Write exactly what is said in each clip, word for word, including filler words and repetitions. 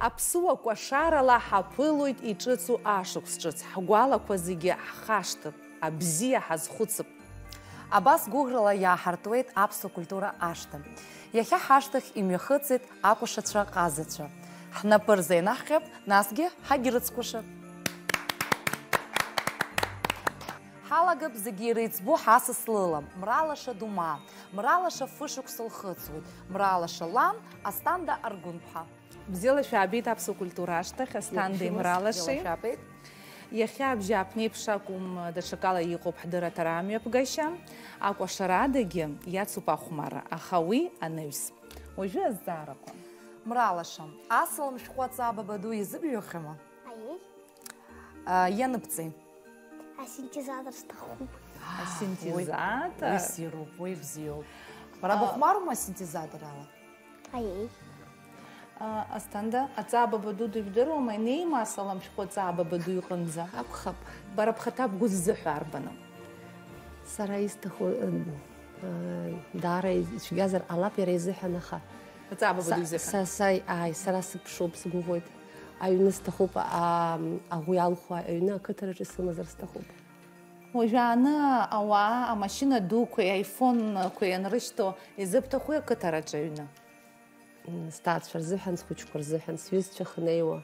Аԥсуа кәашарала ҳаԥылоит иҿыцу ашықәс ҿыц, ҳгәалақәа зегьы ҳхашҭып, абзиа ҳазхәыцып. Абас гәыӷрала иааҳартуеит аԥсуа культура ашҭа. Иахьа ҳашҭахь имҩахыҵит акәашацәа ҟазацәа. Ҳнапы рзеинаҳҟьап, насгьы ҳагьрыцкәашап. Ҳалагап зегьы иреиҵбу ҳасас лыла, Мралаша Думаа, Мралаша фышықәса лхыҵуеит, Мралаша лан Асҭанда Аргәынԥҳа. Бзиала шәаабеит аԥсуа культура ашҭахь, Асҭандеи Мралашеи. Бзиала шәаабеит. Иахьа абжьааԥнеиԥш акәым, даҽакала иҟоуп ҳдырраҭара амҩаԥгашьа. Акәашара адагьы иацуп ахәмарра, аха уи анаҩс. Уажәы азҵаарақәа. Мралаша, асалам шәҟәы Аҵаа Бабаду иазыбҩахьоума? Аиеи. А, ианыбҵеи? Асинтезатор сҭахуп. Асинтезатор? Уи, уи ссируп, уи бзиоуп. Бара А. быхәмарума асинтезаторала? Аиеи. А, Асҭанда, Аҵаа Бабаду дыжәдыруама, инеима асалам шәҟәы Аҵаа Бабаду иҟынӡа? Акәхап. Бара бхаҭа бгәы ззыҳәа арбану? Сара исҭаху, ы, ы, даара ицәгьазар ҟалап иара изыҳәан, аха Аҵаа Бабаду са, изыҳәан. Са, са, ааи, сара сыԥшуп, сгәыӷуеит. Аҩны сҭахуп, а, аӷәы иалху аҩны ақыҭараҿы исымазар сҭахуп. Уажәааны ауаа амашьына дуқәеи аифонқәеи анрышьҭоу, изыбҭахуи ақыҭараҿы аҩны? М, сҭаацәа рзыҳәан, схәыҷқәа рзыҳәан, сҩызцәа хнеиуа,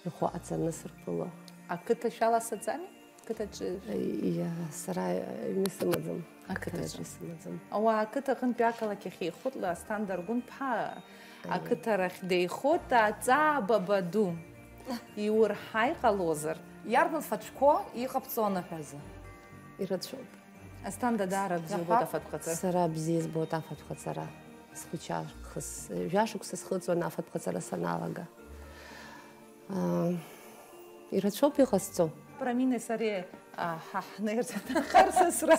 ихәы аҵаны сырԥыло. Ақыҭа шәаласаӡами? Ақыҭаҿы? Иа, сара аҩны сымаӡам. Ақыҭаҿы. Ақыҭаҿы сымаӡам. Ауаа ақыҭа аҟынтәи ақалақь ахь еихәыҭла Асҭанда Аргәынԥҳа Аиеи. Ақыҭарахь деихоит, Аҵаа Бабаду. Иурҳа иҟалозар? Иарбан фатәқәоу иҟабҵо аныҳәазы? Ирацәоуп. Асҭанда даара бзиа Иаҳҳәап. Убоит афатә ҟаҵара. Сара бзиа избоит афатә ҟаҵара. Схәыҷаахыс, жәашықәса схыҵуан афатә ҟаҵара саналага. Аа, ирацәоуп иҟасҵо. Раминеи сареи, а, ҳа ҳнеирц аҭаххар сасра.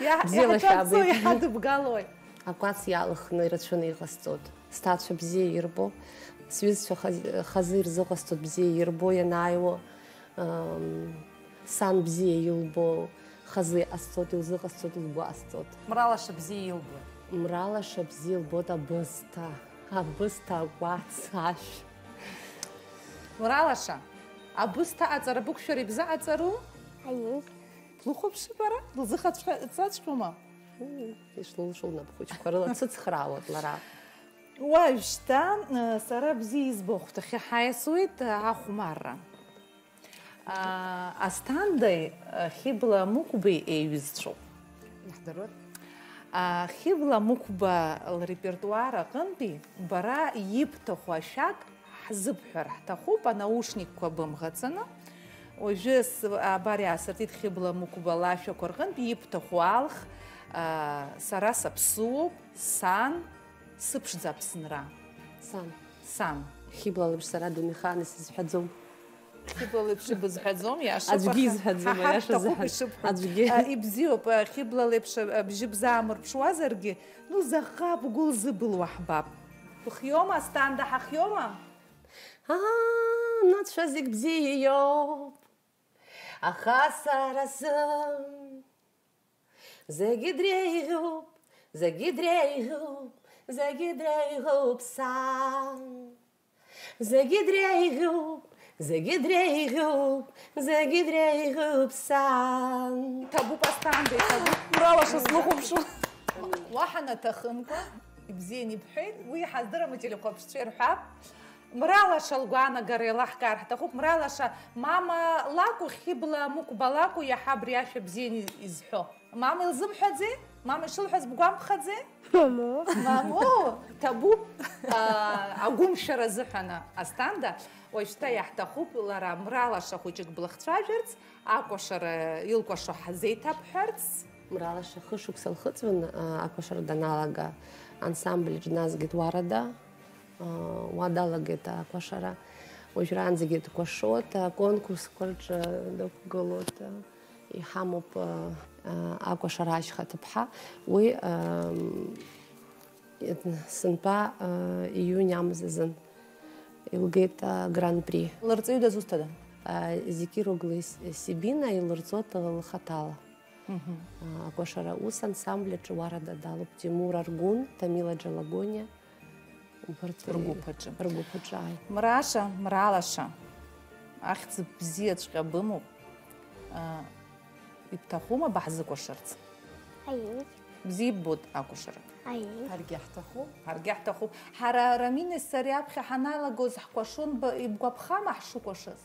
Иаҳ-, Бзиала иаҳцәа шәаабеит. Анцои иҳадыбгалои? Акәац иалхны ирацәаны иҟасҵоит. Сҭаацәа бзиа ирбо, сҩызцәа хаз-, хазы ирзыҟасҵоит бзиа ирбо ианааиуа, ам, сан бзиа илбо, хазы иҟасҵоит, илзыҟасҵоит, лгәы ҟасҵоит. Мралаша бзиа илбо. Мралаша бзиа илбоит абысҭа, абысҭа, акәац, ашә. Мралаша, абысҭа аҵара бықәшәара ибзаҟаҵару? Аиеи. Длыхәаԥши бара? Дылзыхацәҟьаҵәҟьоума? М, ишлылшо лнапхәыҷқәа рыла дсыцхраауеит лара. Уажәшьҭа, э, сара бзиа избо ахәҭахьы ҳаиасуеит, э, ахәмарра. А, Асҭандеи, э, Хьыбла Мықәбеи еиҩызцәоуп. Иаҳдыруеит. А, Хьыбла Мықәба лрепертуар аҟынтәи бара ибҭаху ашәак ҳзыбҳәар ҳҭахуп, анаушникқәа бымӷацаны. Уажәы с-, абар иаасыртит Хьыбла Мықәба лашәақәа рҟынтә ибҭаху алх, а, сара саԥсуоуп, сан, сыԥшӡа Аԥсынра. Сан. Сан. Хьыбла леиԥш сара дунеихаан исызҳәаӡом. Хьыбла леиԥш ибызҳәаӡом, иашоуп, аха Аӡәгьы изҳәаӡом, ҳа аиаша ҳаҳҭахуп азыҳәан. Ишыбҳәо. Аӡәгьы. А, ибзиоуп, а, Хьыбла леиԥш, а, абжьы бзаамырԥшуазаргьы, ну, заҟа бгәы лзыбылуа ҳбап. Быхиоума, Асҭанда, ҳахиоума? Аа, анацәа зегь бзиа иоуп, аха сара сзын зегьы дреиӷьуп, зегьы дреиӷьуп, зегьы дреиӷьуп сан. Зегьы дреиӷьуп, зегьы дреиӷьуп, зегьы дреиӷьуп сан. Ҭабуп, Асҭанда, иҭабуп. Мралаша слыхәаԥшуан. Уаҳа наҭахымкәа, ибзианы ибҳәеит, уи ҳаздырам, ателехәаԥшцәа ирҳәап. Мралаша лгәаанагара еилаҳкаар ҳҭахуп. Мралаша, мама лакәу, Хьыбла Мықәба лакәу иаҳа абри ашәа бзианы изҳәо? Мама илзымҳәаӡеи? Мама ишылҳәаз бгәамԥхаӡеи? Мамоу. Мамоу, ҭабуп, а, агәымшәара азыҳәан, Асҭанда, уажәшьҭа иаҳҭахуп лара Мралаша хәыҷык блахцәажәарц, акәашара илкәашо ҳзеиҭабҳәарц. Мралаша хышықәса лхыҵуан, а, акәашара даналага, ансамбль аҿы дназгеит Уарада, а, уа далагеит акәашара. Уажәраанӡагьы дкәашоит, аконкурсқәа рҿы дықәгылоит. Иҳамоуп, а, а, акәашара ашьха ҭыԥҳа. Уи, ам, сынтәа, а, июнь амз азын илгеит, а, гран-при. Лырҵаҩы дызусҭада? А, Зекир Оглы С-, Сибина илырҵоит лхаҭала. Мгм. А, акәашара ус ансамбль аҿы Уарада далоуп Тимур Аргәын, Тамила Џьалагониа. Убарҭ ргәыԥ аҿы. Ргәыԥ аҿы, ааи. Мраша, мралаша, ахьӡ бзиаҵәҟьа бымоуп. А, ибҭахума баҳзыкәашарц? Аиеи. Бзиа иббоит акәашара? Аиеи. Ҳаргьы ҳҭахуп. Ҳаргьы ҳҭахуп. Ҳара Раминеи сареи аԥхьа ҳаналагоз ҳкәашон, б-, ибгәаԥхама ҳшыкәашаз?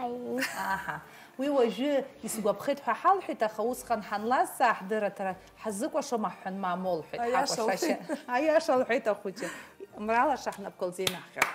Аиеи. Аҳа. Уи уажәы исгәаԥхеит ҳәа ҳалҳәеит, аха усҟан ҳанлазҵаа, ҳдырраҭара ҳазыкәашома ҳҳәан, мамоу лҳәеит, аиаша ҳакәашашьа. Лҳәеит. Аиаша лҳәеит ахәыҷы. Мралаша ҳнапқәа лзеинаҳҟьап.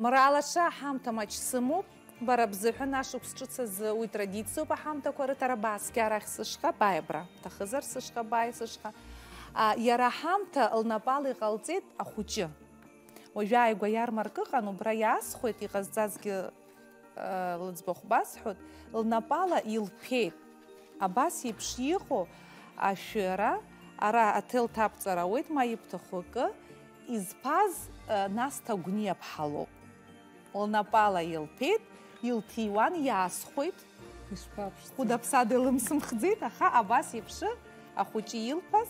Мралаша, ҳамҭа маҷ сымоуп. Бара бзыҳәан ашықәс ҿыц азы уи традициоуп аҳамҭақәа рыҭара, бааскьа арахь сышҟа, бааи абра, бҭахызар сышҟа, бааи сышҟа. А, иара аҳамҭа лнапала иҟалҵеит ахәыҷы. Уажәы ааигәа иармарк ыҟан, убра иаасхәеит, иҟазҵазгьы, а, лыӡбахә басҳәоит, лнапала илԥеит. Абас еиԥш иҟоу ашәыра, ара аҭел ҭабҵар ауеит, ма ибҭаху акы, изԥаз, а, Насҭа Гәниаԥҳа лоуп. Лнапала илԥеит, илҭиуан, иаасхәеит. Ишԥаԥшӡоу? Хәыда-ԥсада илымсымхӡеит, аха абас еиԥш ахәыҷы илԥаз,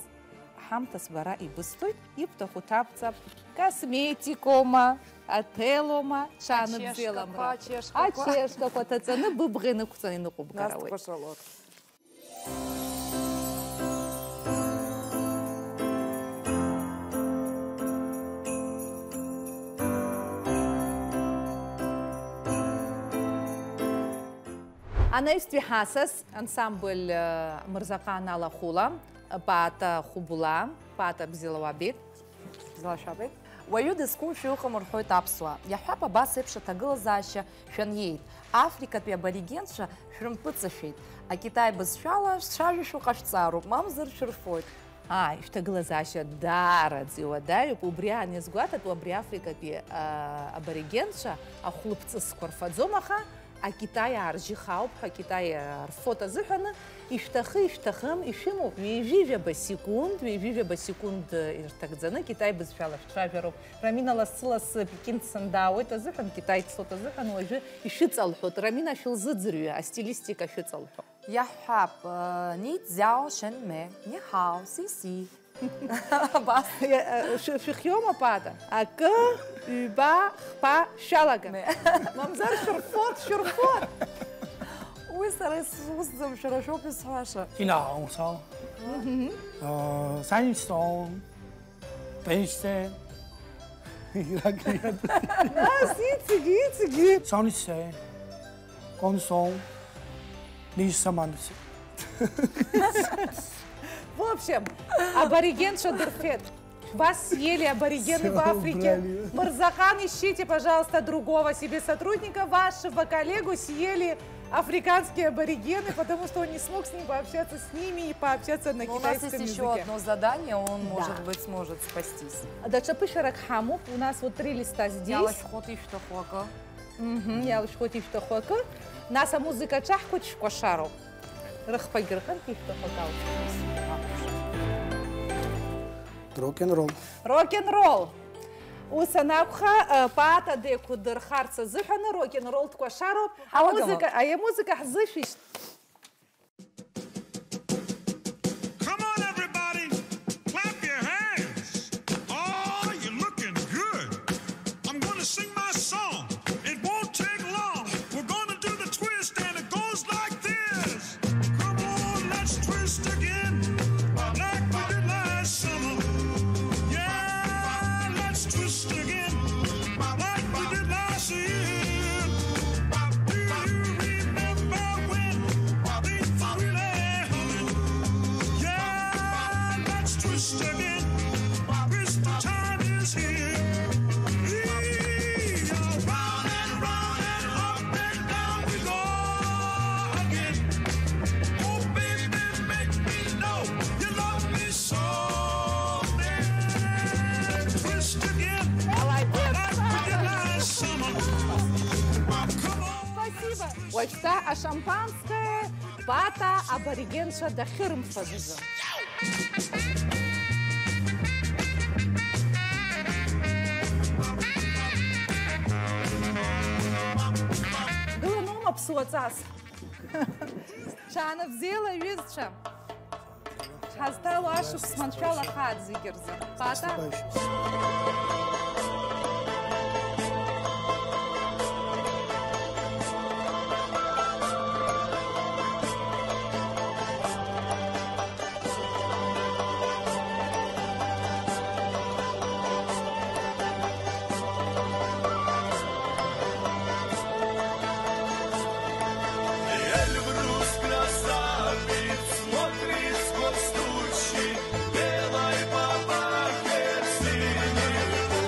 ҳамҭас бара ибысҭоит, ибҭаху ҭабҵап, косметикоума, аҭелоума, ҽаанбзиала, ачешкақәа, мра. Ачешкақәа. Ачешкақәа ҭаҵаны, быбӷа инықәҵаны иныҟәыбгар ауеит. Насҭа Кәашалоҭ. Анаҩстәи ҳасас ансамбль, э, Мырзаҟан алахәыла, Паата Хәыбла, Паата бзиала уаабеит. Бзиала шәаабеит. Уаҩы дызқәымшәо ыҟам рҳәоит аԥсуаа. Иаҳҳәап, абас еиԥш аҭагылазаашьа шәаниеит, Африкатәи аборигенцәа шәрымпыҵашәеит. Акитай бызшәала шәцәажәошәа ҟашәҵароуп, мамзар шәырфоит. Ааи, шәҭагылазаашьа даараӡа иуадаҩуп. Убри аан иазгәаҭатәу абри Африкатәи, аа, аборигенцәа ахәылԥҵысқәа рфаӡом, аха Акитай ааржьыхаауп ҳәа, Китай, аа, рфото азыҳәаны, ишәҭахы, ишәҭахым, ишәымоу, ҩажәи жәаба секунд, ҩажәи жәаба секунд, э, ирҭагӡаны Китай бызшәала шәцәажәароуп. Рамина, лассы-лассы Пекин дсандаауеит азыҳәан, Китай дцоит азыҳәан, уажәы ишәыҵалҳәоит. Рамина, шәылзыӡырҩы, астилистика шәыҵалҳәо. Иаҳҳәап, э, Ни цзяо шэн мэ, ни ҳао, си си. Абас. Э, э, шәы-, шәыхиоума, Паата? Акы, ҩба, хԥа, шәалага. Ме. Мамзар шәырфот, шәырфот. Уи сара исусӡам, шәара шәоуп исҳәаша. Ина, аусал. Мгм. Э, Санистон. Пенсте. Ираклиа. Нас иҵегь, иҵегь. Сониссе. Консон. Лишь саманси. В общем, аборигенцәа дырфеит. Вас съели аборигены в Африке. Мырзакан, ищите, пожалуйста, другого себе сотрудника. Вашего коллегу съели африканские аборигены, потому что он не смог с ним пообщаться, с ними и пообщаться на китайском языке. Но у нас есть ещё одно задание, он, может быть, сможет спастись. Даҽа ԥышәарак ҳамоуп. У нас вот три листа здесь. Иалашәхәоит ишәҭаху акы. Мгм, иалашәхәоит ишәҭаху акы. Нас амузыка аҿаҳкуеит, шәкәашароуп. Рыхԥагьы рҟынтә ишәҭаху акы алҵ. Рок-н-ролл. Рок-н-ролл. Ус анакәха, э, Паата деиқәдырхарц азыҳәаны рок-н-ролл дкәашароуп. Ҳалагалоуп. Амузыка, аи, амузыка ҳзышәишь. Come on, everybody, clap your hands. Oh, you're looking good. I'm gonna sing my song. It won't take long. We're gonna do the twist, and it goes like this. Come on, let's twist again, like we did last summer. Yeah, let's twist again, like we did last year. Do you remember when things really happened? Yeah, let's twist again. Twist, the time is here. Round and round and up and down we go again. Oh, baby, make me know you love me so. Twist again. I like this. Like we did last summer. Come on. Спасибо. Уажәшьҭа ашампанское Паата аборигенцәа дахьырымфаз азы. Гыланоума аԥсуа ҵас? Ҽаанбзиала, аҩызцәа! Ҳазҭало ашықәс маншәалахааит зегьы рзы. Паата! Эльбрус красавец, смотри, сквозь тучи, белой бабахер синий.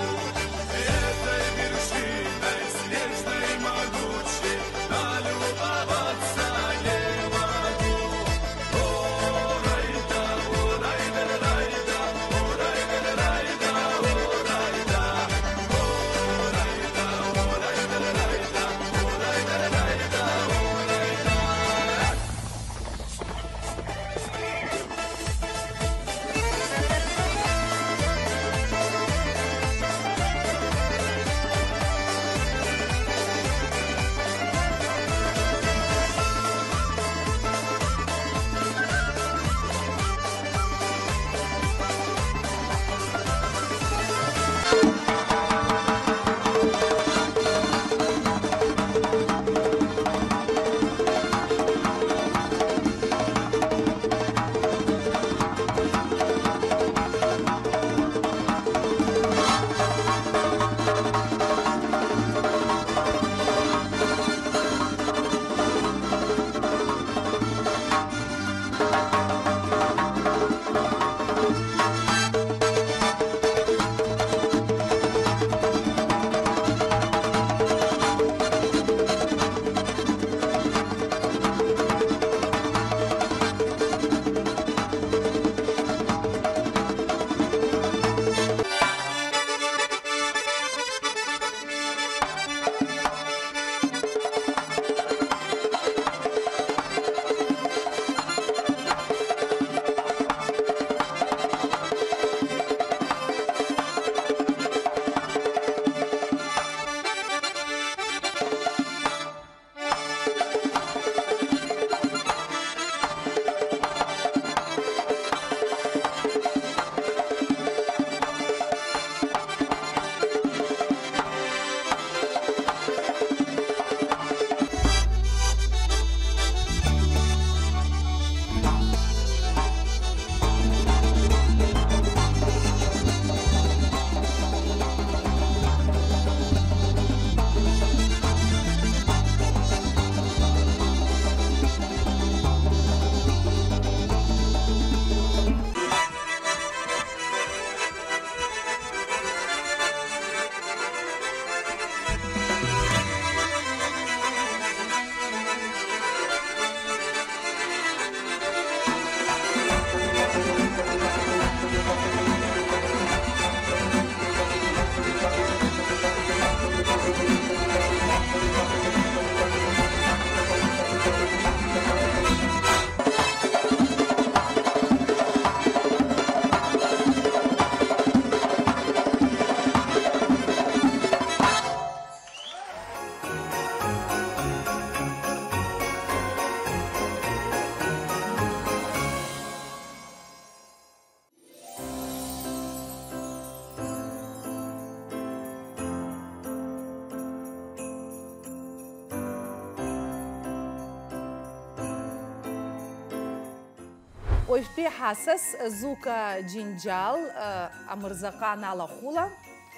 Уажәтәи ҳасас Зука Џьынџьал, э, Амырзаҟан Алахәыла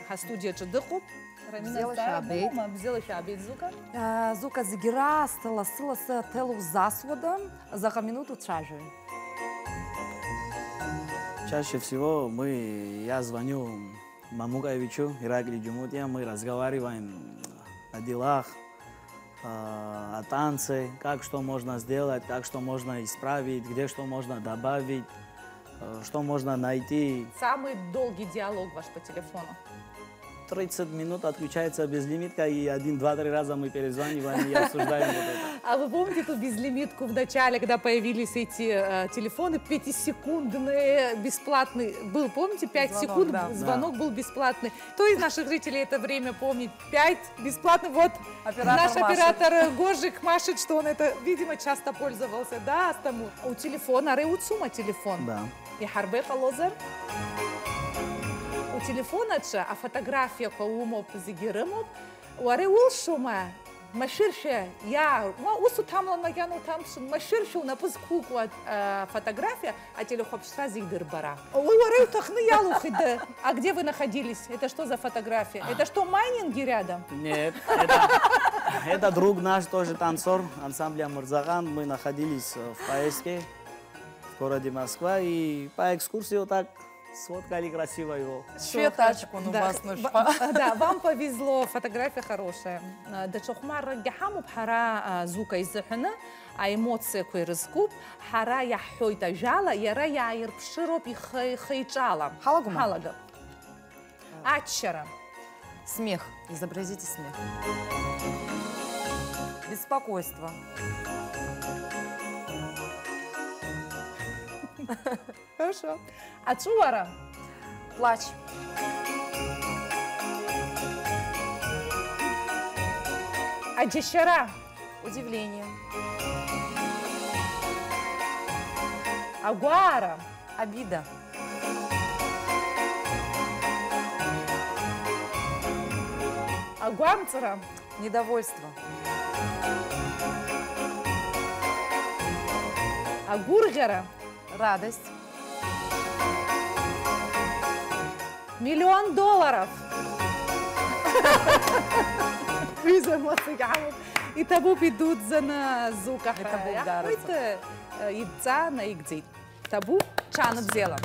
ҳастудиаҿы дыҟоуп. Рамина, бзиала шәаабеит. Бзиала шәаабеит, Зука. Э, Зука, зегьы раасҭа лассы-лассы аҭел узасуада? Заҟа минуҭ уцәажәои? Чаще всего мы, я звоню Мамукаевичу Ираклий Џьумутиа, мы разговариваем о делах, а, о танце, как что можно сделать, как что можно исправить, где что можно добавить, э, что можно найти. Самый долгий диалог ваш по телефону? Тридцать минут отключается безлимитка, и один, два, три раза мы перезваниваем и обсуждаем вот это. А вы помните ту безлимитку в начале, когда появились эти, э, телефоны пятисекундные, бесплатный? Был, помните, пять секунд, да. Звонок был бесплатный. Кто из наших зрителей это время помнит? Пять бесплатных. Вот наш оператор Гожик машет, что он это, видимо, часто пользовался. Да, астаму. У телефона ари уцума телефон? Да. Иҳарба иҟалозар? Утелефон аҿы афотографиақәа умоуп, зегьы рымоуп. Уара иулшома? Машәыршәа иаа-, уа, ус уҭамлан, макьана уҭамԥшын, машәыршәа унапы зқәукуа, а, фотографиа ателехәаԥшцәа зегь дырбара. Уи уара иуҭахны иалухит, да. А где вы находились? Это что за фотография? Это что, майнинги рядом? Нет, это, это друг наш, тоже танцор, ансамбля Мырзаган. Мы находились, э, в поездке в городе Москва и по экскурсии вот так сфоткали красиво его. Шәеиҭаҷкәын убас нышәпа. Да, вам повезло, фотография хорошая. Даҽа хәмарракгьы ҳамоуп ҳара, а, Зука изыҳәаны, аемоциақәа ирызкуп, ҳара иаҳҳәоит ажәала, иара иааирԥшыроуп ихы-, ихы-иҿала. Ҳалагома? Ҳалагап. Аччара. Смех. Изобразите смех. Беспокойство. Хорошо. Аҵәуара. Плач. Аџьашьара. Удивление. Агәаара. Обида. Агәамҵра. Недовольство. Агәырӷьара. Радость. Миллион долларов. Ҩыза мацагьы ҳамоуп. Иҭабуп идуӡӡаны Зука ҳәа. Иҭабуп, иаҳҳәоит, даараӡа. Э, идҵа наигӡеит. Ҭабуп, ҽаанбзиала.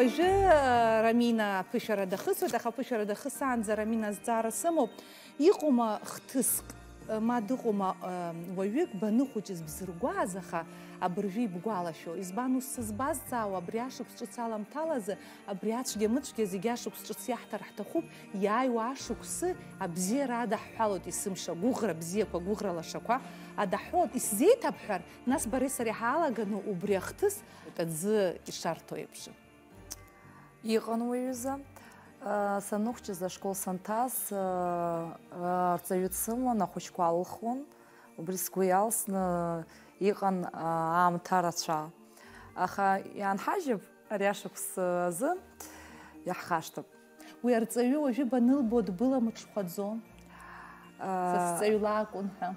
Уажәы, э, Рамина аԥышәара дахысуеит, аха аԥышәара дахысаанӡа Рамина азҵаара сымоуп. Иҟоума хҭыск, э, ма дыҟоума, э, уаҩык баныхәыҷыз бзыргәааз, аха абыржәы ибгәалашәо? Избан ус сызбазҵаауа? Абри ашықәс ҿыц аламҭалазы, абри ацәгьа-мыцәгьа зегь ашықәс ҿыц иаҳҭар ҳҭахуп, иааиуа ашықәсы абзиара адаҳҳәалоит есымша, гәыӷра бзиақәа, гәыӷра лашақәа адаҳҳәалоит, исзеиҭабҳәар, нас бареи сареи ҳаалаганы убри ахҭыс аӡы ишарҭо еиԥш. Иҟан уи аҩыза. Саныхәҷыз ашкол санҭаз, арҵаҩы дсыман, ахәыҷқәа алхуан. Убри сгәы иалсны иҟан аамҭа рацәа. Аха иаанҳажьып, ари ашықәс азы иаҳхашҭып. Уи арҵаҩы уажәы банылбо дбыламҽхәаӡом? Са сҵаҩла акәын ҳәа.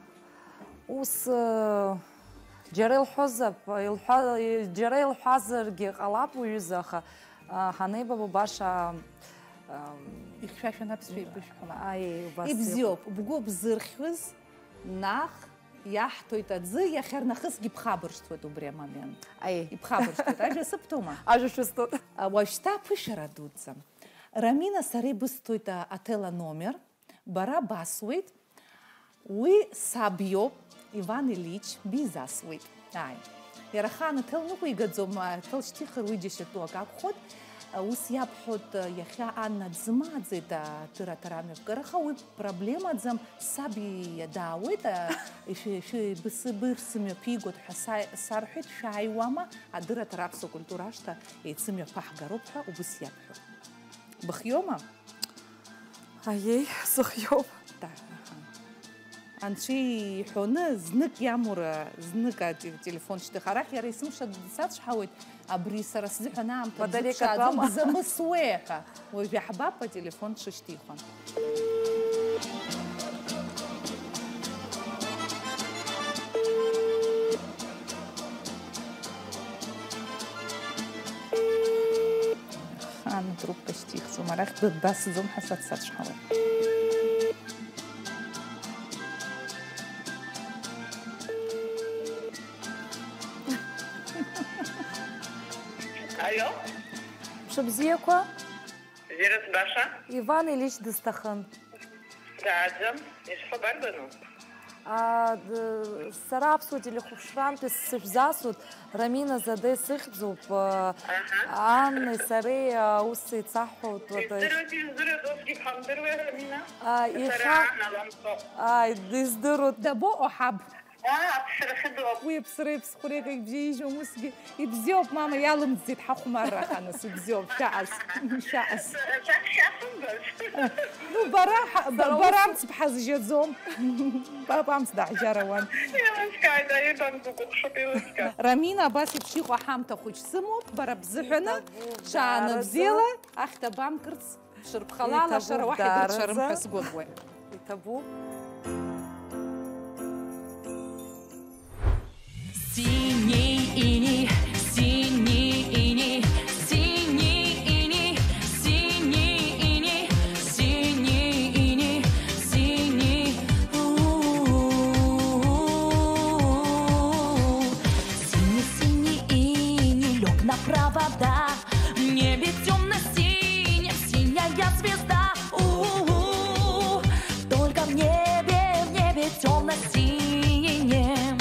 Ус, э, џьара илҳәозар, илҳәа-, џьара илҳәазаргьы ҟалап уҩыза, аха, а, ҳанеибабо баша, ам, ихьшәашәан аԥсшәа еибышәҳәала. Аиеи, убас иҟоуп. Ибзиоуп, бгәы бзырхьыз, наҟ иаҳҭоит аӡы, иахьарнахысгьы ибхабыршҭуеит убри амомент. Аиеи. Ибхабыршҭуеит, ажәа сыбҭома? Ажәа шәысҭоит. А, уажәшьҭа аԥышәара дуӡӡа. Рамина, сара ибысҭоит, а, аҭел аномер. Бара басуеит, уи саб иоуп, Иван Ильич, бизасуеит. Ааи. Иара ахаан аҭел ныҟәигаӡом, аҭел шьҭихыр уи џьашьатәу акы акәхоит. Ус иабҳәоит, иахьа Анна дзымааӡеит, аҭыр аҭара амҩаԥгара, аха уи проблемаӡам, саб иадаауеит, ишәы-, шәы-, бысы-, бывсымҩаԥигоит ҳәа са-, сарҳәеит, шәааиуама, адырраҭара аԥсуа культура ашҭа еицымҩаԥаҳгароуп ҳәа убыс иабҳәоит. Быхиоума? Аиеи, сыхиоуп. Да, аҳа. Анцәа иҳәоны, знык иамура, знык ателе-, телефон шьҭых. Арахь иара есымша дсацәҳауеит, абри сара сзыҳәан аамҭа бзыԥшааӡом, бзамысуеи ҳәа. Уажә иаҳбап ателефон дшышьҭихуа. Ахаан атрубка шьҭихӡом, арахь дыдбасӡом ҳәа саццацәҳауеит. Алло? Мшыбзиақәа? Зирыс баша? Иван Ильич дысҭахын. Дааӡам. Ишԥабарбану? А, д-, сара аԥсуа телехәаԥшрантәи сышәзасуеит, Рамина Задеи сыхьӡуп, а, аҳа, Аннеи сареи, а, ус еицаҳҳәоит, вот, издыруеит, издыруеит, усгьы бҳамдыруеи, Рамина? А, сара иҳәа-, Анна Ламсо. А, издыруеит. Дабо оҳаб? Аа, аԥсра хьыдоуп. Уи аԥсра иԥсхәреигагь бжьеижьуам усгьы. Ибзиоуп, мама, иалымҵӡеит ҳахәмарра аханыс, ибзиоуп, шәаҟаз, шәаҟаз. Сара шәасымбаз. Ну, бара ҳа-, ба-, бара амц бҳазжьаӡом. Баб амц даҳжьарауан. Еилыскааит, аҩыдан букәыхшоуп, еилыскаа. Рамина, абас еиԥш иҟоу аҳамҭа хәыҷ сымоуп, бара бзыҳәаны, иҭабуп, шаана даараӡа. Бзиала, ахьҭа бамкырц. Шырԥхала алашара уаҳа игәырцәарым ҳәа сгәыӷуеит. Иҭабуп. Синий иней, синий иней, синий иней, синий иней, синий иней, синий. У-у-у. Синий, синий иней лёг на провода. В небе тёмно-синем синяя звезда. У-у-у. Только в небе, в небе тёмно-синем.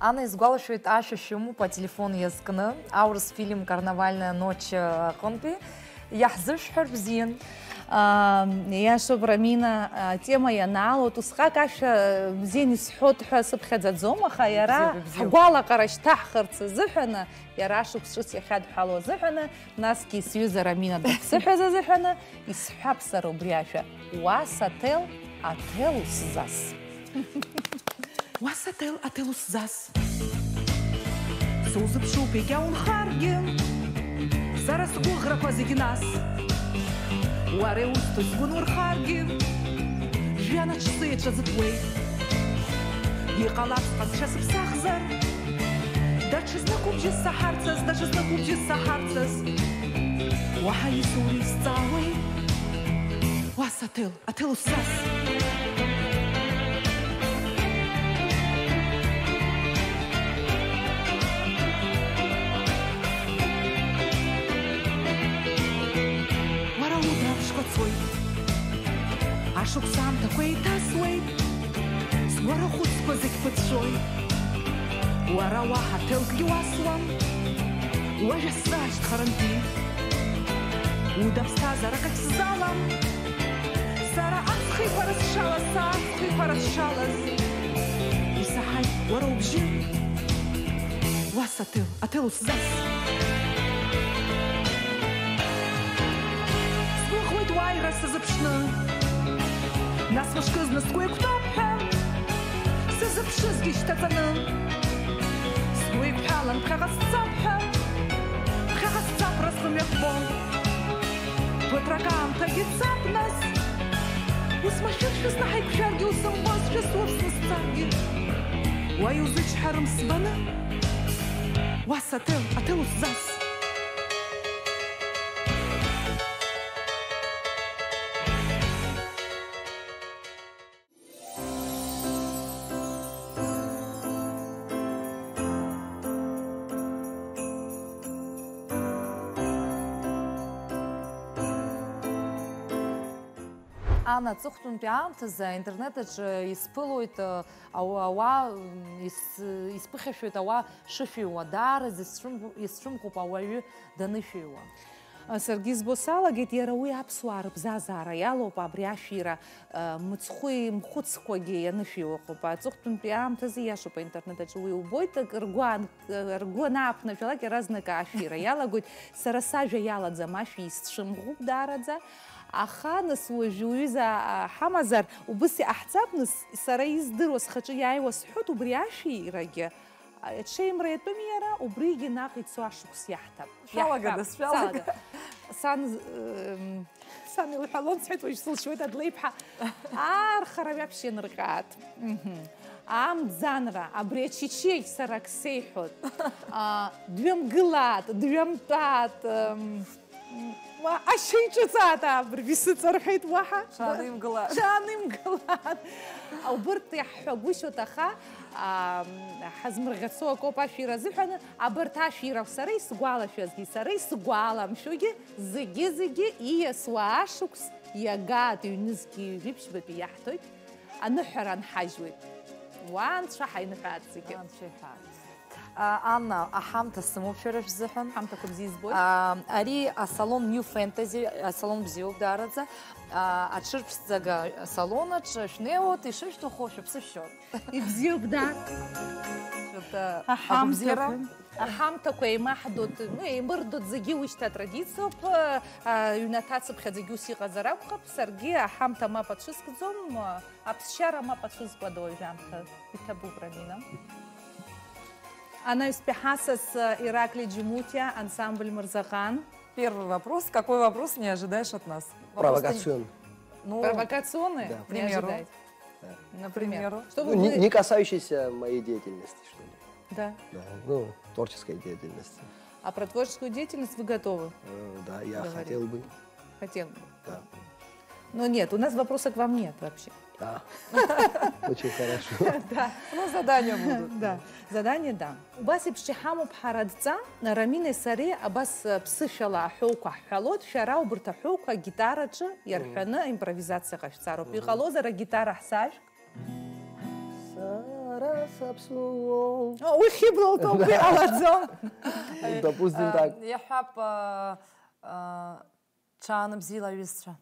Ана, исгәалашәоит, ашәа шәымоуп ателефон иазкны, аурыс фильм «Карнавальная ночь» аҟынтәи. Иаҳзышәҳәар бзиан. Аа, иашоуп, Рамина, атема ианаалоит, усҟак ашәа бзиан исҳәоит ҳәа сыԥхьаӡаӡом, аха иара Бзиоуп, бзиоуп. ҳгәалаҟара шьҭаҳхырц азыҳәаны, иара ашықәс ҿыц иахьадҳәало азыҳәаны, насгьы сҩыза Рамина дықәсыҳәаз азыҳәаны, исҳәап сара убри ашәа. Уа саҭел, аҭел усзас. Уа саҭел, аҭел усзас. Сузыԥшуп егьа унхаргьы, сара сгәыӷрақәа зегь нас. Уара иусҭо сгәы нурхаргьы, жәҩан аҽы сеиҿазытуеит. Иҟалап сҟазшьа сыԥсахзар, даҽазнык убжьы саҳарцаз, даҽазнык убжьы саҳарцаз. Уаҳа исури сҵаауеи? Уа саҭел, аҭел усзас. Уара удра амшқәа цоит, ашықәс аамҭақәа еиҭасуеит, сгәарахәыцқәа зегь ԥыҵәҵәоит. Уара уаҳа ҭелкгьы уасуам, уажәа сзаашьҭ харантәи. Уда аԥсҭазаара акагь сзалам. Сара аҵхиқәара сшалаз, сааҵхиқәара сшалаз. Исаҳаит уара убжьы. Уа саҭел, аҭел усзас. Сгәыӷуеит уааира сазыԥшны. Нас мышкызны сгәы еиқәтәап ҳәа сазыԥшызгьы шьҭаҵаны. Сгәы еиқәҳәалан ԥхьаҟа сцап ҳәа, ԥхьаҟа сцап разҟымҩа ҳбо. Ԥыҭрак аамҭагьы цап нас. Ус машәыршәа зны ҳаиқәшәаргьы, усымбозшәа сурсны сцаргьы, уа иузычҳарым сбаны. Уа саҭел, аҭел усзас. Ана, аҵыхәтәантәи аамҭазы аинтернет аҿы исԥылоит, ы, ауа-, ауаа, м, ис-, исԥыхьашәоит ауаа шышәиуа, даараӡа исцәымӷу-, исцәымӷуп ауаҩы данышәиуа. Саргьы избо салагеит, иара уи аԥсуаа рыбзазаара иалоуп, абри ашәира, ы, мыцхәы имхәыцкәагьы ианышәиуа ыҟоуп. Аҵыхәтәантәи аамҭазы иашоуп, аинтернет аҿы уи убоит, акы ргәы ан-, ргәы анааԥнажәалак, иаразнак ашәира иалагоит. Сара сажәа иалаӡам, ашәа исцәымӷуп даараӡа. Аха, нас, уажәы уҩыза, а, ҳамазар, убыс иҟаҳҵап, нас, сара издыруа, схаҿы иааиуа сҳәоит, убри ашәирагьы, а, ҽеимра иатәым иара, убригьы наҟ ицо ашықәс иаҳҭап. Шәалагада, Иаҳҳәап, шәалага. Салага. Сан, м, сан илҳәалон, сҳәеит, уажә сылшоит, Адлеиԥҳа. Архара ҩаԥшь ианырҟьааит. Мгм. Амӡанра, абри ачычиагь сара ак сеиҳәоит. А, дҩамгылааит, дҩамтәааит, м, Ма ашьа иҿыҵаат, абыржә исыҵарҳәеит уаҳа. Ҽаанымгылааит. Ҽаанымгылааит. Убырҭ иаҳҳәагәышьоит, аха, аа, ҳазмырӷьацо акоуп ашәира азыҳәаны, абарҭ ашәира сара исгәалашәазгьы, сара исгәаламшәогьы, зегьы-зегьы ииасуа ашықәс иагаат, ҩнызқьи ҩажәи ԥшьбатәи иаҳҭоит, аныҳәара анҳажьуеит. Уа анцәа ҳаиныҳәааит зегьы. Анцәа иҳәааит. А, Анна, аҳамҭа сымоуп шәара шәзыҳәан. Ҳамҭақәа бзиа избоит. А, ари асалон New Fantasy, асалон бзиоуп даараӡа. А, аҽырԥшӡага асалон аҿы шәнеиуеит, ишышәҭаху шәыԥсы шәшьоит. Ибзиоуп, да. Шәыта Аҳамҭақәа. Агәабзиара. Аҳамҭақәа еимаҳдоит, ну, еимырдоит зегьы, уи шьҭа атрадициоуп. А, ҩнаҭа цыԥхьаӡагьы ус иҟазар акәхап, саргьы аҳамҭа мап ацәыскӡом, аԥсшьара мап ацәызкуада уажәамҭа? Иҭабуп, Рамина. Анаҩстәи ҳасас, э, Ираклий Џьумутиа, ансамбль Мырзаҟан. Первый вопрос. Какой вопрос не ожидаешь от нас? Вопрос ты не- Провокацион. Ну, Провокационный? Да. К примеру. Не ожидайте. Да. Например? Например? Чтобы Ну, не, вы не касающийся моей деятельности, что ли? Да. Да, ну, творческой деятельности. А про творческую деятельность вы готовы Э, да, я говорить? хотел бы. Хотел бы. Да. Но нет, у нас вопроса к вам нет вообще. А, очень хорошо. Да. Ну, задания будут. Да. Задание, да. Убас еиԥш иҳамоуп ҳара адҵа, Раминеи сареи абас, э, ԥсышәала аҳәоуқәа ҳҳәалоит, шәара убарҭ аҳәоуқәа агитараҿы иарҳәаны Мгм. импровизациа ҟашәҵароуп. Мгм. Иҟалозар, агитара ҳзаажәг? Са- Сара саԥсуоу. О, уи хьыбла лҭоуп, уи ҟалаӡом. Допустим, так. Э, иаҳҳәап, э, э, ҽаанбзиала, аҩызцәа.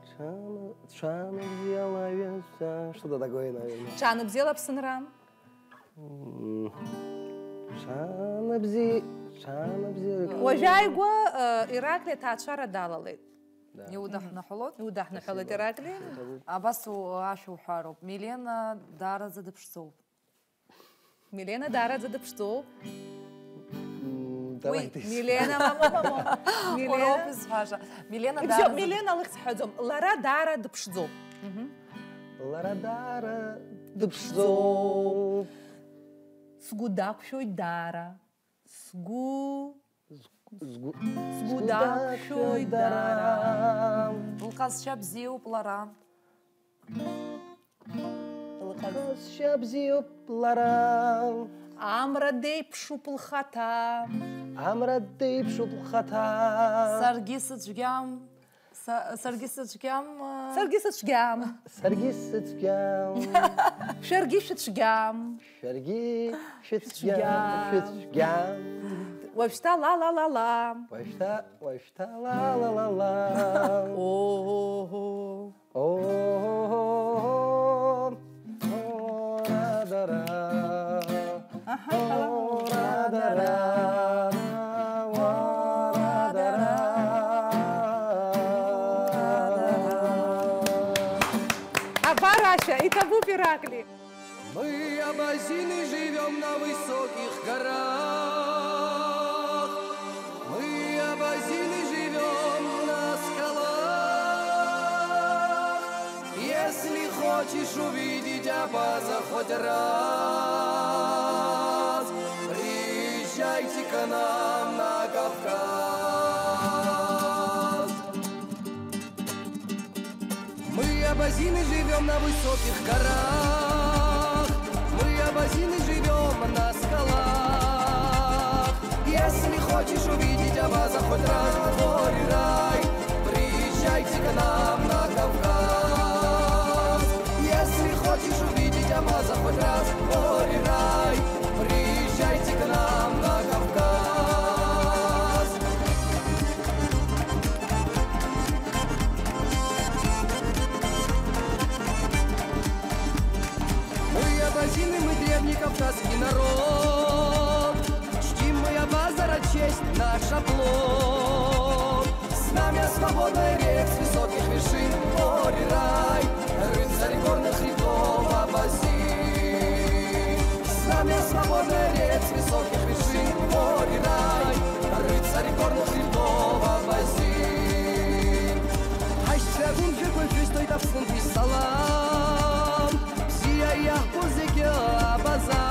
Ҽаан-, ҽаанбзиала, аҩызцәа. Что-то такое, наверное. Ҽаанбзиала, Аԥсынра. М, ҽаанбзи-, ҽаанбзиала. Уажәааигәа, э, Ираклиа аҭаацәара далалеит. Да. Иудаҳныҳәалоит. Иудаҳныҳәалоит, Ираклиа. Абас у-, ашәа уҳәароуп. Милена даараӡа дыԥшӡоуп. Милена даараӡа дыԥшӡоуп. М, уи, давайте. Милена, мамо, мамо. Милена. Уроуп изҳәаша. Милена Ибжьоуп, даараӡа Милена лыхьӡ ҳҳәаӡом. Лара даара дыԥшӡоуп. Мгм. Лара даара дыԥшӡоуп. Сгәы дақәшәоит даара. Сгәы, сгәы, сгәы дақәшәоит даара. Лҟазшьа бзиоуп лара. Лҟаз-, лҟазшьа бзиоуп лара. Амра деиԥшуп лхаҭа. Амра деиԥшуп лхаҭа. Саргьы сыцәгьам. Са-, саргьы сыцәгьам, а. Саргьы сыцәгьам. Саргьы сыцәгьам. Шәаргьы шәыцәгьам. Шәаргьы шәыцәгьам. Шәыцәгьам. Шәыцәгьам. Уажәшьҭа ла, ла, ла, ла. Уажәшьҭа, уажәшьҭа ла, ла, ла, ла. О-о-о. О-о-о. О-ра-да-ра. Аҳа, ҳала. О-ра-да-ра, о-ра-да-ра. Абар ашәа, иҭабуп, Иракли. Мы, абазины, живём на высоких горах. Мы, абазины, живём на скалах. Если хочешь увидеть Абаза хоть раз, приезжайте к нам на Кавказ. Мы, абазины, живём на высоких горах. Мы, абазины, живём на скалах. Если хочешь увидеть Абаза хоть раз, Ори-рай, приезжайте к нам на Кавказ. Если хочешь увидеть Абаза хоть раз, Ори-рай, приезжайте к нам на Кавказ. Мы, абазины, мы, древний кавказский народ. Чтим мы Абазара, честь наш оплот. Знамя свободное рек с высоких вершин, Ори-рай, рыцарь горных хребтов Абазин. Знамя свободное рек с высоких вершин, Ори-рай, рыцарь горных хребтов Абазин. Ҳашьцәа агәымшәақәа шәысҭоит Аԥснынтәи салам. Бзиа иаҳбо зегьы Абаза.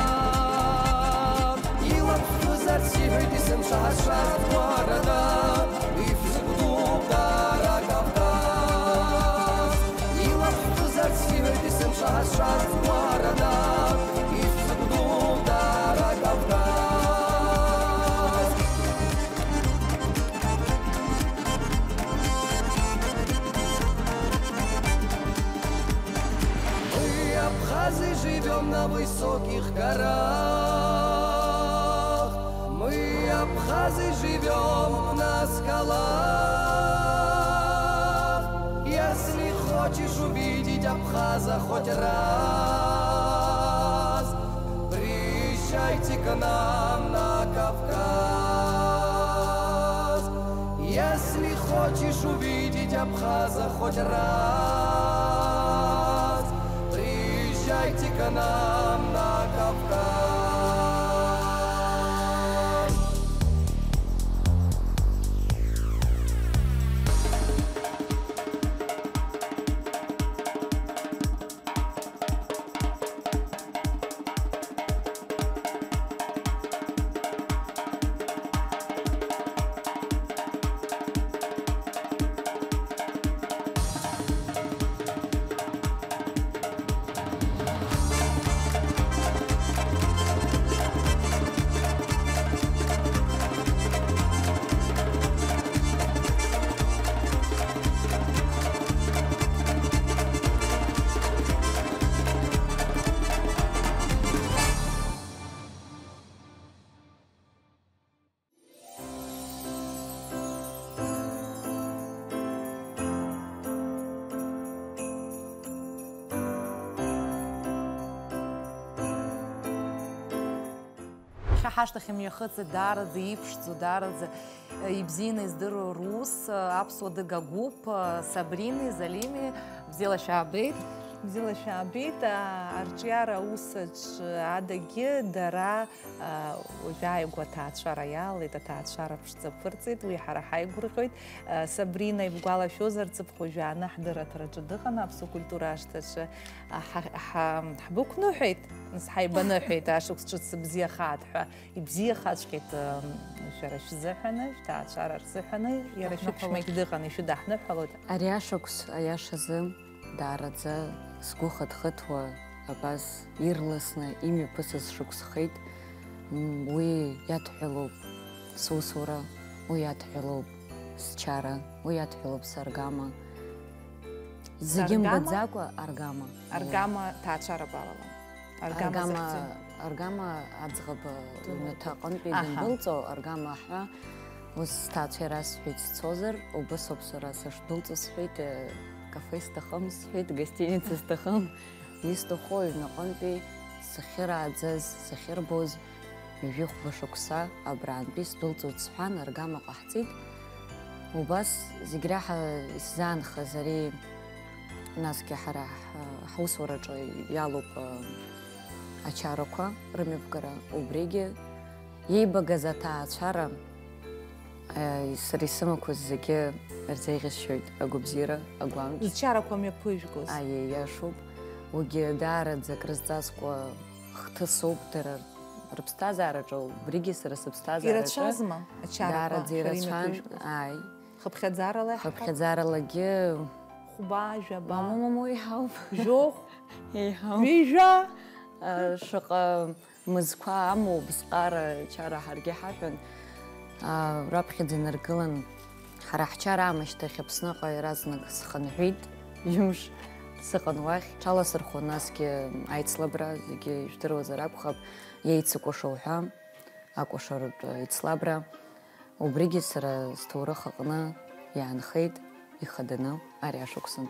Илаԥш ԥызарц иҳәоит есымша ҳазшаз уарада. Ишәзыгәдууп дара Кавказ. Илаԥш ԥызарц иҳәоит есымша ҳазшаз уарада. Ишәзыгәдууп дара Кавказ. Мы, абхазы, живём на высоких горах. Мы, абхазы, живём на скалах. Если хочешь увидеть Абхаза хоть раз, приезжайте к нам на Кавказ. Если хочешь увидеть Абхаза хоть раз, приезжайте к нам на Кавказ. Ҳашҭахь имҩахыҵит даараӡа иԥшӡоу, даараӡа ибзианы издыруа рус, аԥсуа дыга гәыԥ, Сабрини, Залими, бзиала шәаабеит. Бзиала шәаабеит, арҿиара аус аҿы адагьы дара, уажәааигәа аҭаацәара иаалеит, аҭаацәара ԥшӡа ԥырҵеит, уи ҳара ҳаигәырӷьоит. Сабрина ибгәалашәозар, ҵыԥх уажәааны ҳдырраҭараҿы дыҟан, аԥсуа культура ашҭаҿы. Ҳа-, ҳа-, ҳбықәныҳәеит, нас ҳаибаныҳәеит, ашықәс ҿыц бзиахааит ҳәа. Ибзиахаҵәҟьеит, шәара шәзыҳәаны, шәҭаацәара рзыҳәаны, иара шәыԥшәмагь дыҟан, ишәыдаҳныҳәалоит. Ари ашықәс, аиашазы, даараӡа сгәы хыҭхыҭуа абас ирласны имҩаԥысыз шықәсхеит. М, уи иадҳәалоуп сусура, уи иадҳәалоуп счара, уи иадҳәалоуп саргама. Зегьы мгаӡакәа аргама. Аргама ҭаацәарак алалан. Аргама, аргама захьӡу. Аргама аӡӷаб лҩнаҭа аҟынтәи, аҳа, дындәылҵуа, аргама ҳәа. Ус сҭаацәа ирасҳәеит сцозар, убыс ауп сара сышдәылҵуа сҳәеит, э, кафе сҭахым сҳәеит, гостиница сҭахым. Исҭаху аҩнаҟынтәи сахьырааӡаз, сахьырбоз, ҩажәи хәба шықәса абраантәи сдәылҵуеит сҳәан, аргама ҟаҳҵеит. Убас зегь реиҳа исзаанхаз ари, насгьы ҳара ҳ-, ҳусураҿы иалоуп, а, ачарақәа рымҩаԥгара. Убригьы иеибагаз аҭаацәара, а, сара исымақәаз зегьы рзеиӷьасшьоит агәабзиара, агәамч. Зчарақәа мҩаԥыжәгоз. Аиеи, иашоуп. Уигьы даараӡа акрызҵазкуа хҭысуп, дара рыԥсҭазаараҿы, убригьы сара сыԥсҭазаараҿы. Ирацәазма ачарақәа даараӡа шәара ирацәан, имҩаԥыжәгоз? Ааи. Хыԥхьаӡарала иаҳҳәап? Хыԥхьаӡаралагьы. Хәба, жәаба? Мамоу, мамоу, еиҳауп. Жәохә? Еиҳауп. Ҩажәа? А, шаҟа мызқәа амоу, ԥсҟара чара ҳаргьы ҳаҳәон. А, раԥхьаӡа инаргылан, ҳара ҳчара аамышьҭахь Аԥсныҟа иаразнак схынҳәит, ҩымш сыҟан уахь. Ҽаласырхон насгьы аицлабра, зегьы ижәдыруазар акәхап, иеицыкәашо ҳәа, акәашаратә еицлабра. Убригьы сара сҭоурых аҟны иаанхеит ихаданы ари ашықәсан.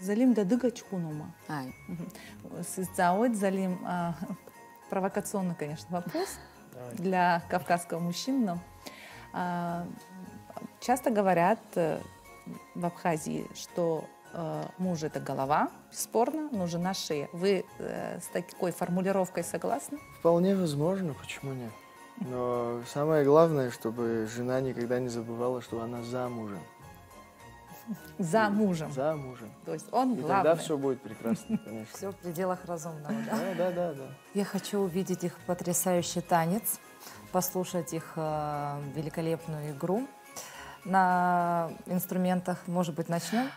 Залим дадыгаҷкәыноума? Ааи. Мгм. Сызҵаауеит, Залим, а, провокационный, конечно, вопрос. Давай. Для кавказского мужчины, но, а, часто говорят, э, в Абхазии, что, э, муж — это голова, бесспорно, но жена — шея. Вы, э, с такой формулировкой согласны? Вполне возможно, почему нет? Но самое главное, чтобы жена никогда не забывала, что она замужем. За мужем. За мужем. То есть он главный. И тогда всё будет прекрасно, конечно. Всё в пределах разумного, да? Да, да, да, да. Я хочу увидеть их потрясающий танец, послушать их, э, великолепную игру на инструментах. Может быть, начнём?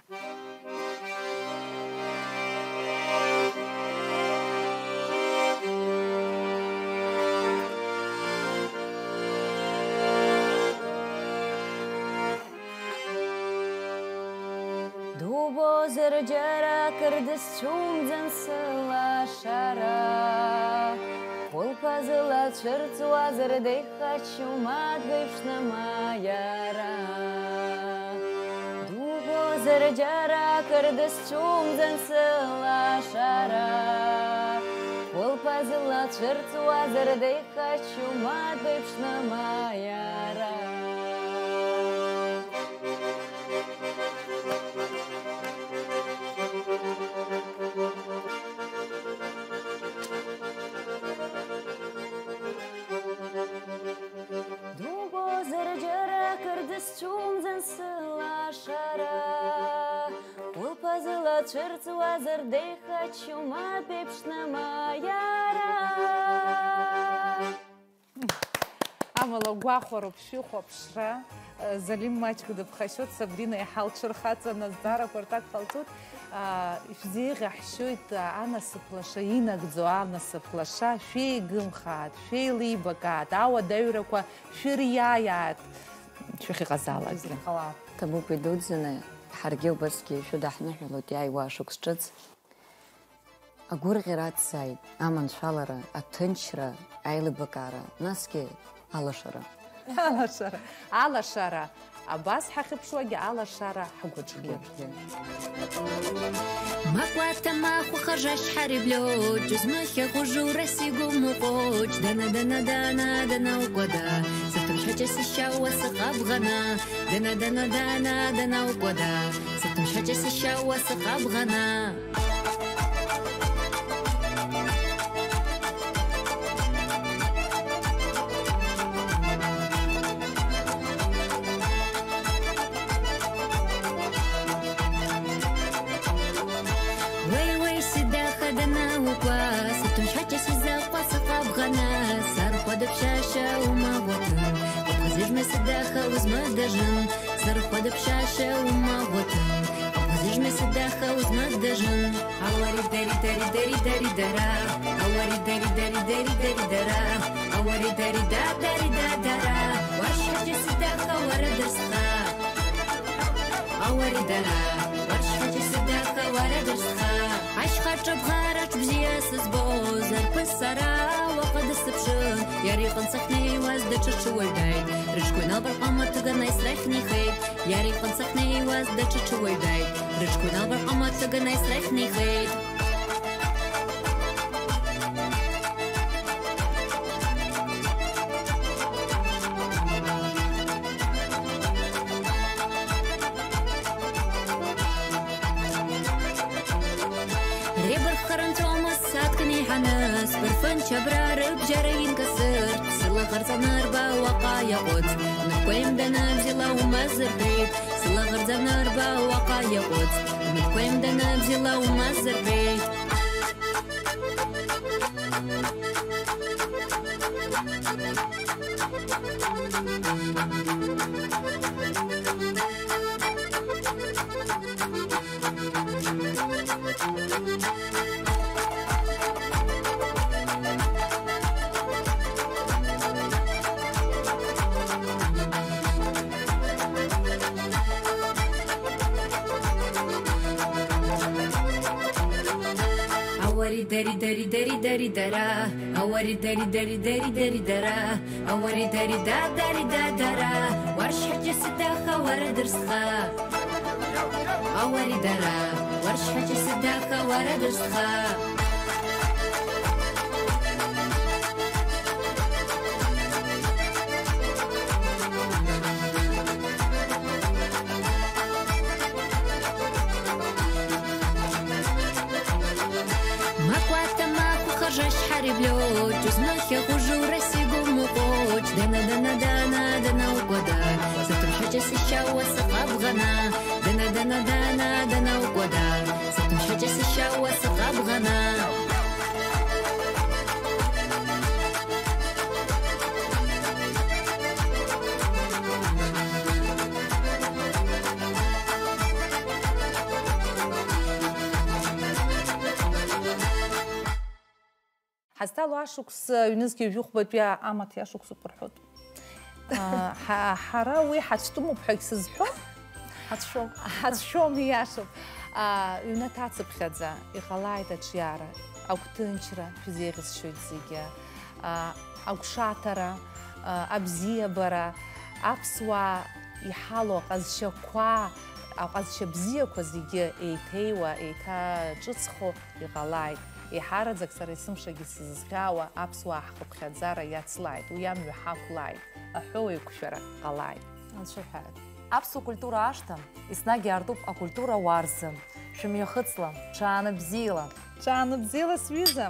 Дубозар џьара акыр дысцәумӡан сылашара, хәылԥазыла цәырҵуазар деихаччома дбеиԥшны маиара. Дубозар џьара акыр дысцәумӡан сылашара, хәылԥазыла цәырҵуазар деихаччома дбеиԥшны маиара. Дубозар џьара акыр дысцәумӡан сылашара, хәылԥазыла цәырҵуазар деихаччома дбеиԥшны маиара. Амала гәахәароуп шәыхәаԥшра. Залим маҷк дыԥхашьоит, Сабрина иаҳа лҽырхаҵаны азҵаарақәа рҭак ҟалҵоит. Ишәзеиӷьаҳшьоит анасыԥ лаша инагӡо анасыԥ лаша, шәеигымхааит, шәеилибакааит, ауадаҩрақәа шәыриааит, шәахьыҟазаалакгьы. Ҭабуп идуӡӡаны, ҳаргьы убасгьы шәыдаҳныҳәалоит иааиуа ашықәс ҿыц. Агәырӷьара аҭҵааит, аманшәалара, аҭынчра, аилибакаара, насгьы алашара. Алашара. Алашара. Абас ҳахьыԥшуагьы алашара ҳгәаҿгьы. Гәаҿгьы. Макәа ҭамахә хажашь ҳариблиоҷ, узмыхьахәыжу расигу мыҟәоҷ, дана, дана, дана, дана укәада, сырҭынчаҷа сышьауа сыҟаб ӷана, дана, дана, дана, дана укәада, сырҭынчаҷа сышьауа сыҟаб ӷана. Уеи, уеи, сидаха данаукуа, сырҭынчаҷа сизакәа сыҟаб ӷана, сархәа дыԥшьашьа умаӷәаҭын, уԥхыӡыжьма сидаха узмыдажын, сархәа дыԥшьашьа умаӷәаҭын, уԥхыӡыжьма сидаха узмыдажын. Ауари дари дари дари дари дара. Ауари дари дари дари дари дара. Ауари дари да дари да дара. Уаршаҷа сидаха уара дырсха. Ауари дара. Уаршаҷа сидаха уара дырсха. Ашьхаҿа бӷараҿ бзиа сызбоз арԥыс сара уаҟа дысзыԥшын. Иара иҟынтә сахьнеиуаз даҽа ҽуаҩ дааит. Рыҽқәа иналбарҟа маҭыганы аисрахь нихеит. Иара иҟынтә сахьнеиуаз даҽа ҽуаҩ дааит. Рыҽқәа иналбарҟа маҭыганы аисрахь нихеит. Реибарххара нҵәомызт сааҭк неиҳаны, сбырфын чабра рыбжьара инкасыртә, сылаӷырӡ анырба уаҟа иаҟәыҵ, нырқәа имданы бзиала умазырбеит, сылаӷырӡ анырба уаҟа иаҟәыҵ, нырқәа имданы бзиала умазырбеит. Ауари дари дари дари дари дара. Ауари дари дари дари дари дара. Ауари дари да дари да дара. Уаршаҷа сидаха уара дырсха. Ауари дара. Шәаҷа сыдаха уара дышьҭха. Макәата макәха жашьҳари блёч, узмахьа хужура сигу мукоч, дана, дана, дана, дана, укода, сатум шаҷа сишауа саҟаб ɣана, дана, дана, дана, дана, укода, сатум шаҷа сишауа саҟаб ɣана. Ҳазҭало ашықәс, ҩнызқьи жәохәбатәи амаҭи ашықәсуп рҳәоит. А, ҳа-, ҳара уи ҳацәтәымуп ҳәагь сызҳәом. Ҳацәшәом. Ҳацәшәом, ииашоуп. А, ҩнаҭацыԥхьаӡа иҟалааит аҿиара, агәҭынчра шәзеиӷьасшьоит зегьы. А, агәшаҭара, а, абзиабара, аԥсуаа иҳалоу аҟазшьақәа, аҟазшьа бзиақәа зегьы еиҭеиуа, еиҭаҿыцхо иҟалааит. Еиҳараӡак сара есымшагьы сызхьаауа аԥсуаа ҳхыԥхьаӡара иацлааит, уи амҩа ҳақәлааит, аҳәоу еиқәшәара ҟалааит. Анцәа иҳәааит. Аԥсуа культура ашҭа еснагь иаартуп акультура ауаа рзы. Шәымҩахыҵла, ҽаанбзиала! Ҽаанбзиала, сҩыза!